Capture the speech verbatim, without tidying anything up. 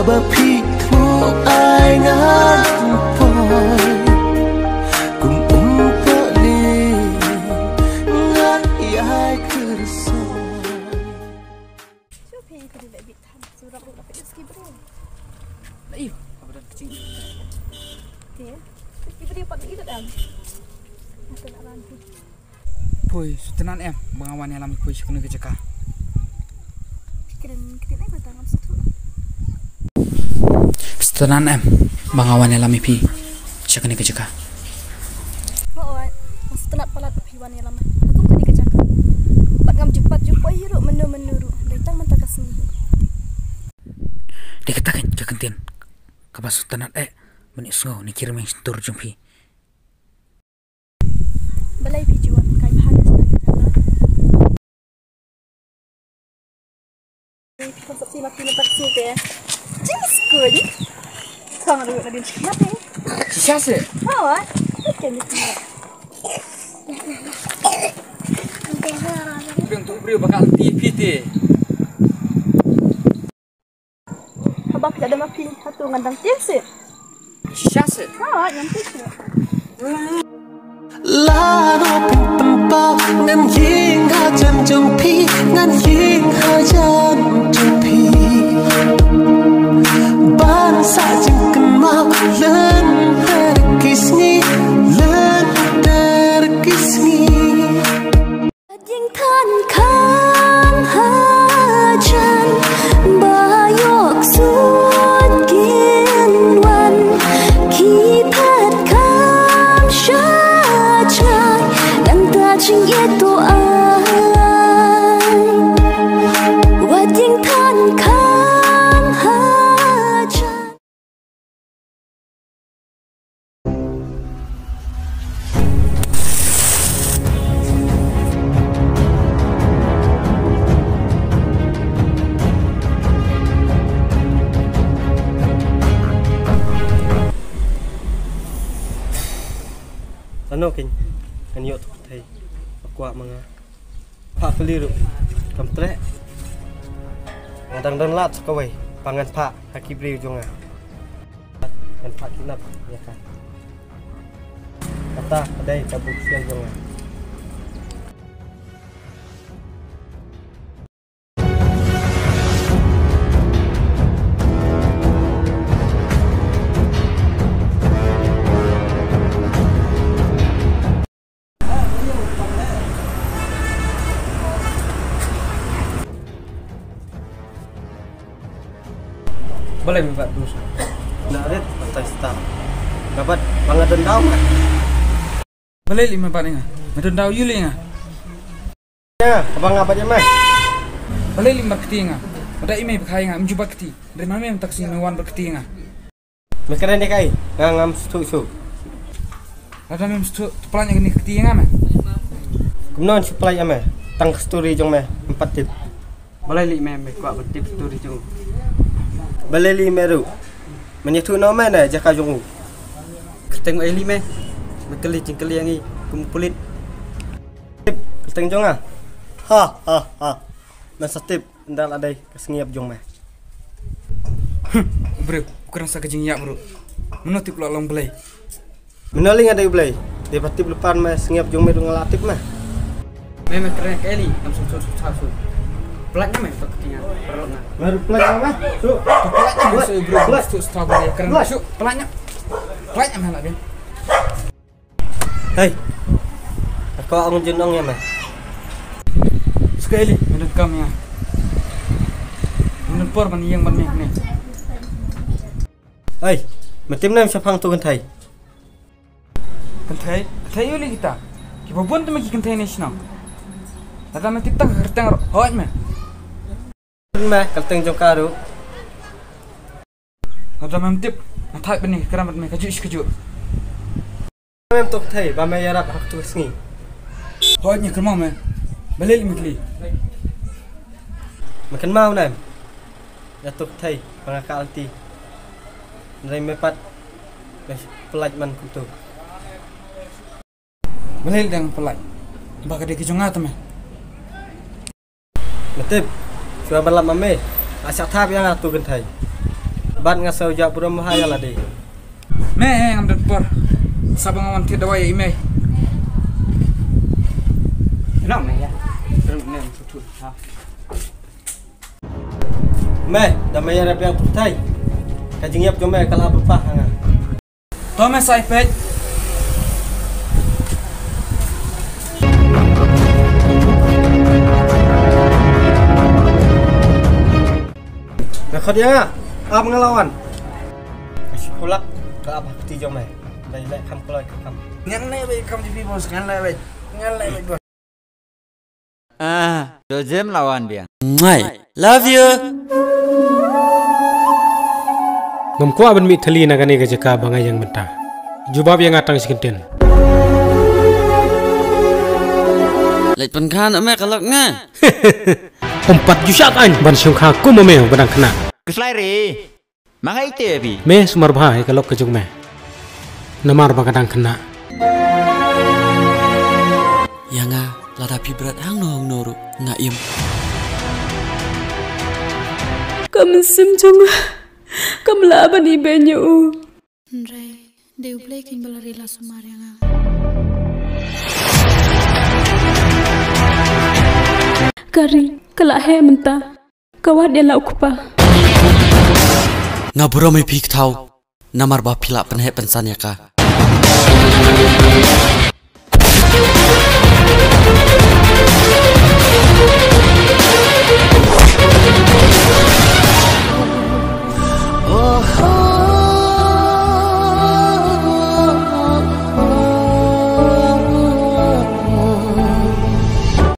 Ba phi mu ai ngan poi kum um pali ngan ïai kyrso. Shu phi ka dei bit tham surok ruh ka phi ski briew. Ayu, apa dah kecil. Dia. Ski briew pat itu dah. Aku nak ranti. Poi, sngewtynnat em ba nga wan ïalam ïa phi sha kane ka jaka. Kren kren ai ba tang am sngewthuh. Sngewtynnat em ba nga wan ïalam ïa phi sha kane ka jaka. Hooid, nga sngewtynnat palat ba phi wan ïalam ha kum kane ka jaka. Bad ngam ju pat ju poi hi ruh mynno mynno ruh, dei tang mynta ka sngi hi. Dei kata ka kyntien kaba sngewtynnat eh ban ïohsngew na ki rmiang shyntur jong phi. Balei phi ju wan kai bha na jaka jaka? Phi kong sap si ma phi na tak si te. Jis kun. Kong ru na din na phi. Shisha se. Hawa. Kan ni. Bring tu bring bakal ti phi te. Haba phi da ma phi hatu ngan dang tin sih. Shisha sih. Ha, ngan tin sih. La no pyn pynpaw ngan ïeng hajan jong phi, ngan ïeng hajan jong phi. Ban sa jingkynmaw lynter ki sngi, lynter ki sngi. Wat ïeng than kham hajan ba ïoh suit kin wan ki phet kham sha jngai nangta jingïeit to ai. Wat ïeng than kham hajan. Lano kin ngan ïoh tu kynthei ba kwah ma nga. Phah kylli ruh kam treh. Nga dang don lad sa kawei ba ngan phah ha ki briew jong nga. Ngan phah kidnap ïa ka. Kata ka dei ka buh sial jong nga. Balei me bat dus? Na rit atai star. Ka bat ba nga don daw ma. Balei lei me bat ïa nga? Me don daw ïa lei ïa nga. Ya, ka ba nga bat ïa me. Balei lei me bat kti ïa nga? Ba da i me ba kha ïa nga, me ju bat kti. Dei ma me mynta ka sngi me wan bat kti ïa nga. Me kren ïa kaei? Nga ngam sngewthuh shuh. Lada mem sngewthuh, to pyllait ïa kane ka kti ïa nga me. Kumno ngan shu pyllait ïa me? Tang ka story jong me, em pat tip. Balei lei me, me kwah ban tip story jong u? Balei lei me ruh? Men ïathuh noh me na jaka jong u. Kyrteng u ei lei me? Me kylli jingkylli ïa ngi kum u pulit. Tip kyrteng jong nga. Ha ha ha. Men sa tip. Ynda la dei ka sngi ïap jong me. Bro, u kren sa ka jingïap bro. Mano tip la long Blei? Mano lei nga dei Blei? Dei ba tip lypa me sngi ïap jong me ruh nga la tip me. Me me kren ka eli, ngam sngewthuh shuh shuh. Pyllait nga me to kti nga, paralok nga. Me ruh pyllait nga me. Shu. Pyllait nga me shu bro. Pyllait. Shu shu bro kren. Pyllait. Shu pyllait nga. Pyllait nga me la bien. Hei. Ka ong jin ong ïa me. Sekali me donkam ïa. Me don por ban ïeng ban mih ne. Hei, me tim ne em shaphang tu kynthei. Kynthei, kynthei ïa lei kita. Kiba bun te me ki kynthei ne shnong. Lada me tip tang ka kyrteng ro, hoi me. Me, kyrteng jong ka ruh. Lada mem tip, nga thait bad me, kren bad me kajuh shi kajuh. Mem tok thei ba me ïarap ha katu ka sngi. Hooid, nga kyrmen me. Balei lei me kylli? Me kynmaw ne em? Ïa tok thei ba nga ka alti. Hynrei me pat me pyllait man kumtu. Balei dang pyllait? Ba ka dei ka jong nga te me. Me tip, shuwa ba lap ma me, la shah thap ïa nga tu kynthei. Bad nga sngewjah burom bha ïa lade. Me, ngam don por. Sa ba nga wan thied dawai ïa i mei. Ïa, me, ïa. Me, da me ïarap ïa pyrthei. Ka jingïap jong me ka la bha ha nga. To me sa ïa peit. Me khot ïa nga. Ap nga la wan. Ka shi khulak ka ap ha kti jong me. Dei leh kham kloi ka kham. Ngan leh beit kham ji phi boss, ngan leh beit. Ngan leh beit boss. Ah, to jem la wan biang. Mwah. Love you. Ngam kwah ban mih thali na kane ka jaka ba nga ïeng mynta. Jubab ïa nga tang shi kyntien. Leit pynkha na me ka lok nga. Ym pat ju shah aiñ ban shong kha kum ma me ba dang khynnah. Khuslai re. Ma nga ite phi. Me sumar bha ïa ka lok ka jong me. Namar ba ka dang khynnah. Ïa nga lada phi bret hangno hangno ruh nga im. Ka mynsiem jong nga kam lah ban ibeiñ ïa u. Hynrei dei U Blei keiñ ba la ri la sumar ïa nga. Ka ri ka la heh mynta. Ka wad ïa la u kpa. Nga burom ïa phi kthaw namar ba phi la pynheh pynsan ïa ka.